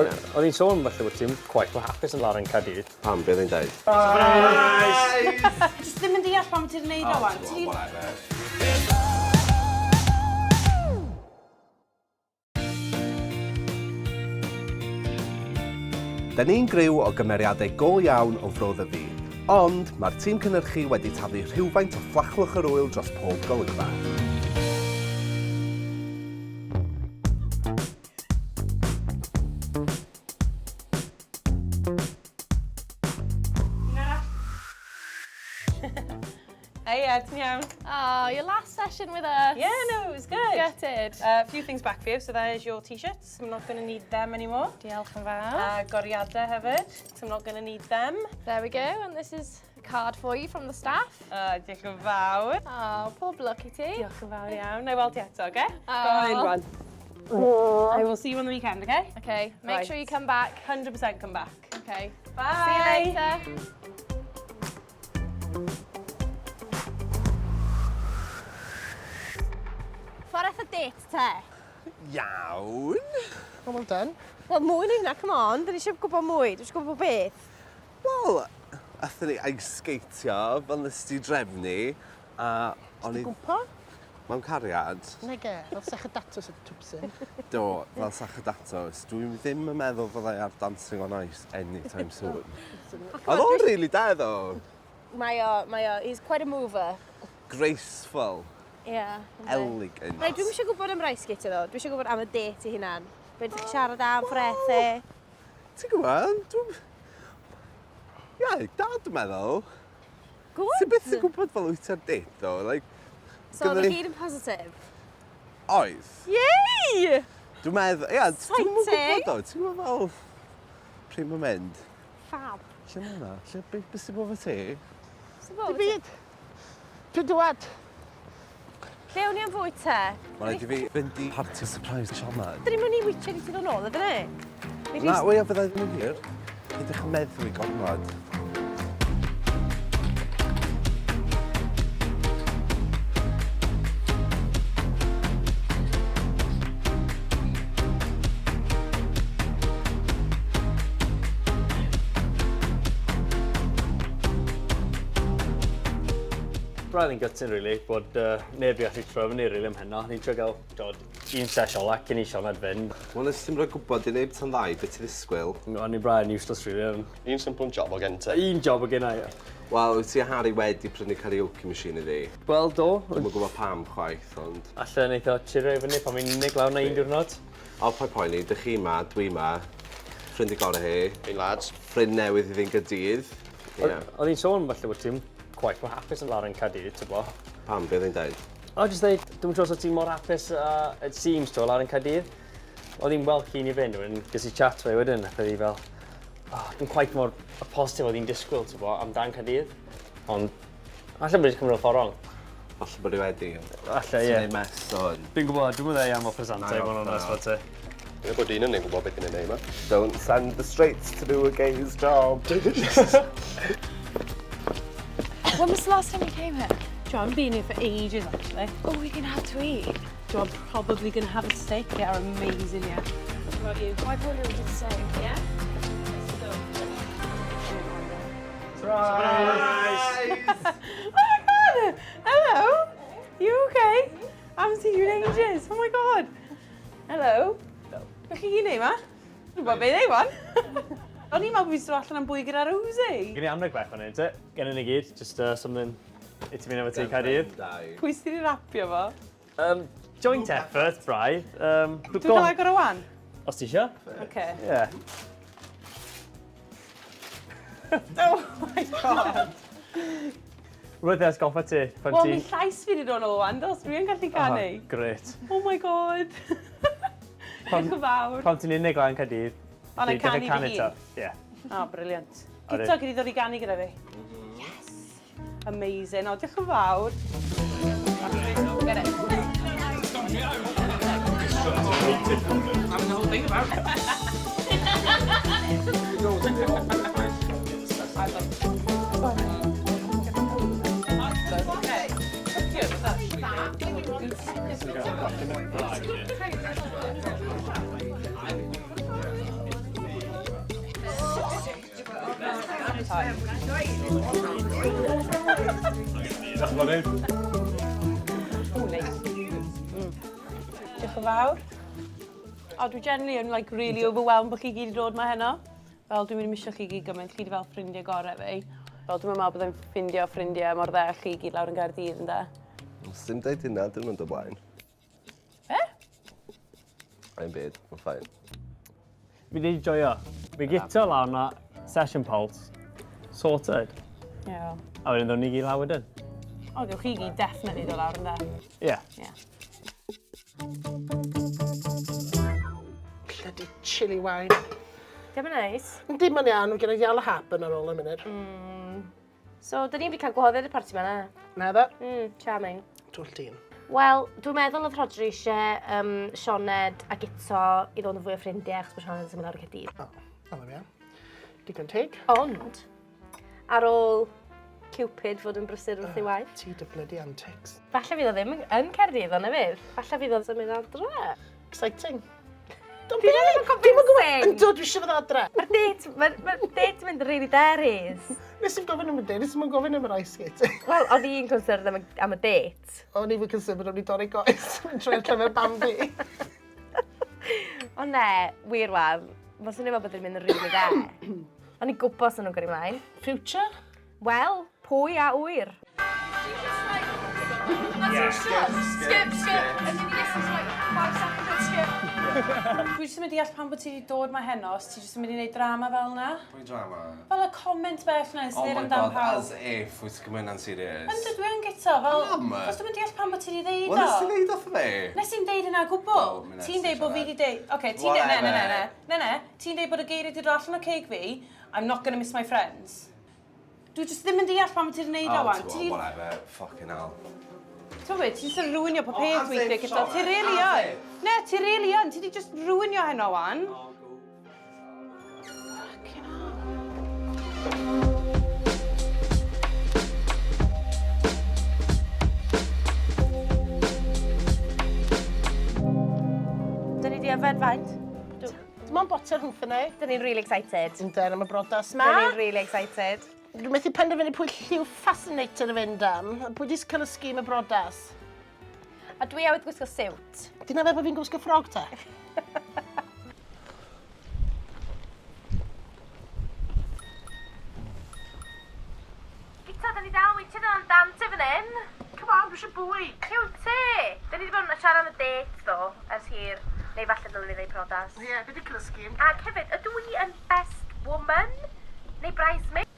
Oedd hi'n sôn falle bod ti'n quite mor hapus yn lawr yn Caerdydd. Pam, be oedd hi'n deud? Jyst ddim yn deall pam ti 'di neud o wan. Ti 'di... Da ni'n griw o gymeriadau go iawn o Fro Ddyfi, ond mae'r tîm cynhyrchu wedi taflu rhywfaint o fflachlwch yr ŵyl dros pob golygfa. Hey, Ed, ti'n iawn? Oh, your last session with us. Yeah, no, it was good. Gutted. A few things back for you. So there's your t-shirts. I'm not going to need them anymore. Diolch yn fawr. A goriadau hefyd. So I'm not going to need them. There we go, and this is a card for you from the staff. Diolch yn fawr. Oh, pob lwc i ti. Diolch yn fawr iawn. Na i weld ti eto, oce? Oh. Go in, rwan. I will see you on the weekend, okay? Okay, make Right. sure you come back. 100% come back. Okay. Bye. See you later. Ffordd y date te? Iawn. Well, well done. Wel, mwy na hynna, come on. Dyn ni eisiau gwybod mwy. Dwi eisiau gwybod beth. Wel, athyn ni ice skateio fel nes ti drefnu, a o'n i... Gwmpo? Mewn cariad. Nage, fel sach y datws y twpsyn. Do, fel sach y datws. Dwi ddim yn meddwl fyddai ar Dancing on Ice anytime soon. Oedd o'n really da, ddo. Mae o, mae o, he's quite a mover. Graceful. Yeah. Elegant. Right, dwi'm eisiau gwybod am ice skater ddo. Dwi eisiau gwybod am y date i hunan. Be ydych chi siarad am, ffrethe? Ti'n gwybod? Dwi'n... Ie, da dwi'n meddwl. Good. Ti'n byth yn gwybod fel wyt ti ar date, ddo. Like, So, oedd i gyd yn positif? Oedd. Yay! Dwi'n meddwl, ie, dwi'n gwybod Exciting. ddo. Ti'n gwybod fel pryd mae'n mynd? Fab. Lle mae hwnna? Lle, be, be sy'n bod fo ti? Sy'n bod? Dim byd. Dwi'n dwad. Lle o'n i am fwyd te? Mae'n rhaid i fi fynd i party surprise Sioned. Dyn ni'n mynd i weitio i ti ddod nôl, ydyn ni? Na, wel, ia, byddai ddim yn hir. Ydych yn meddwi gormod. Braidd yn gutting, really, bod neb i allu troi fyny, really, am heno. Ni'n trio gael dod un sesh ola cyn i Sioned fynd. Wel, nes ti'n rhoi gwybod i neb tan ddau beth ti'n ddisgwyl. O'n i'n braidd yn useless, really. Un simple job o gen ti. Un job o gen i. Wel, wyt ti a Harry wedi prynu karaoke machine i fi. Wel, do. Dwi'm yn gwybod pam chwaith, ond... Alla neith o chirio i fyny pan fi'n unig lawr na un diwrnod. O, paid poeni, dych chi ma, dwi ma. Ffrind i gorau hi. Ein lads. Ffrind newydd i ddyn Gaerdydd. Ie. Oedd hi'n sôn falle bod ti'n quite mor hapus yn lawr yn Caerdydd, ti'n bo? Pam, be oedd hi'n deud? O, jyst dweud, dwi'n siŵr os o't ti'n mor hapus it seems to, lawr yn Caerdydd. Oedd hi'n wel keen i fynd, wedyn ges i chat fe wedyn, ac oedd hi fel, oh, dwi'n quite mor positif oedd hi'n disgwyl, ti'n bo, amdan Caerdydd. Ond, falle bod wedi cymryd o ffordd wrong. Falle bod hi wedi. Falle, ie. Ti'n neud mess o hwn. Dwi'n gwybod, dwi'n meddwl am o presentau, i fod yn onest, fel ti. Dwi'n bod un yn ni'n gwybod beth ni'n neud yma. Don't send the straights to do a gay's job. When was the last time you came here? Do you know, I haven't been here for ages, actually. Oh, we can have to eat. Do you know, I'm probably going to have a steak. They are amazing, yeah. What about you? I probably would do the same. Yeah? Surprise! Oh my God! Hello! You okay? I haven't seen you in ages. Oh my God! Hello. Beth chi gyd neud ma? Dwi'n gwybod beth ei wan. O'n i'n meddwl bod fi'n dod allan am bwy gyda Rosie. Gen i anrheg bach fan hyn, te. Gen i ni gyd, just something i ti fynd efo ti Caerdydd. Pwy sydd wedi rapio fo? Joint effort, braidd. Dwi'n cael agor o wan? Os ti isio. Okay. Yeah. Oh my God. Rwy'n atgoffa ti pan Wel, ti... mi llais fi wedi dod nôl wan, dos, dwi'n gallu canu. Oh, great. Oh my God. Diolch yn fawr. Pan ti'n unig lan Caerdydd, O, na i ti'n canu fy to. hun. Ie. Oh, brilliant. Odi. Guto, gyd i ddod i ganu gyda fi. Yes. Amazing. O, diolch yn fawr. Get it. wine. O, neis. Diolch yn fawr. O, dwi generally yn like, really overwhelmed bod chi gyd i dod ma heno. Fel, dwi'n mynd i misio chi gyd gymaint, chi 'di fel ffrindiau gorau fi. Fel, dwi'n meddwl byddai'n ffindio ffrindiau mor dde chi gyd lawr yn Gaerdydd, ynde? Os dim deud hynna, dyn nhw'n dod blaen. Be? Ein byd, mae'n fine. Fi wedi joio. Fi gito lawr na session pulse. Sorted. Ie. Yeah. A wedyn ddod ni gyd lawr wedyn. O, gewch chi gyd definitely dod lawr, ynde? Ie. Yeah. Ie. Bloody chilli wine. Dim yn neis. Yndi, mae'n iawn, mae gen i ddial o hap yn ar ôl y munud. So, dyn ni wedi cael gwahoddiad i'r parti ma na. Naddo? Charming. Twll dyn. Wel, dwi'n meddwl oedd Rhodri eisiau Sioned a Guto i ddod yn fwy o ffrindiau achos bod Sioned yn symud lawr i Caerdydd. O, oh, na Digon teg. Ond, ar ôl Cupid fod yn brysur wrth ei waith, Ti dy bloody antics. falle fydd o ddim yn Caerdydd ond na fydd. Falle fydd o'n symud adre. Exciting. Don't Dwi ddim yn convincing. Ynddo, dwi eisiau fod adre. Mae'r date, mae'r ma date yn mynd yn really deris. Nes i'n gofyn am y date, nes i'n gofyn am yr ice skate. Wel, oedd hi'n concerned am y date. O'n i fod concerned bod o'n i dorri goes yn troi'r llyfr Bambi. Ond ne, wir wan, mae'n swnio fel bod yn mynd yn really dde. O'n i'n gwybod sy'n nhw'n gyrru ymlaen. Future? Wel, pwy a wyr? Skip, skip. And then you listen to like 5 seconds of skip. Dwi jyst yn mynd i deall pam bod ti wedi dod ma heno, os ti jyst yn mynd i wneud drama fel na. Pwy drama? Fel y comment bell na, Oh sydd my amdan god, pawb. as if wyt ti'n cymryd hynna'n serious. Yndw, dwi yn gyto, fel... Pam? Cos dwi'n deall pam bod ti wedi ddeud Wel, o. nes ti ddeud off fi? Nes i'n deud yna o gwbl. O, mi nes Ti'n ti deud bod fi siarad. wedi deud... Oce, ti'n deud... Ne, ne, ne, ne. Whatever. Ne, ne. Ti'n deud bod y geiriau wedi dod allan o ceg fi. I'm not gonna miss my friends. Dwi jyst ddim yn deall pam ti wedi neud o Oh, wan. ti'n Ti 'di- gwbod, whatever, fucking hell. Ti'n gwbod, ti'n just yn ruinio pob Oh, peth as weithiau if, gyda. Ti sorry, really as yn. if. Ne, ti really yn. Ti di just ruinio heno wan. Fucking hell. Dyn ni di yfed faint? Dim ond botel rhwngthyn ni. Dyn ni'n really excited. Yndyn am y brodas ma. Dyn ni'n really excited. Dwi'n methu penderfynu pwy lliw fascinator i fynd am. a Pwy di cael y scheme y brodas? A dwi awydd gwisgo siwt. Dyna fe bod fi'n gwisgo ffrog te? Guto, dyn ni dal weithio dan dant i fan hyn. Come on, dwi eisiau bwyd. Cute te! Dyn ni wedi bod yn siarad am y date, ddo, ers hir. Neu falle dylwn ni ddeud prodas. Ie, yeah, fi di cael y scheme. Ac hefyd, ydw i yn best woman? Neu bridesmaid?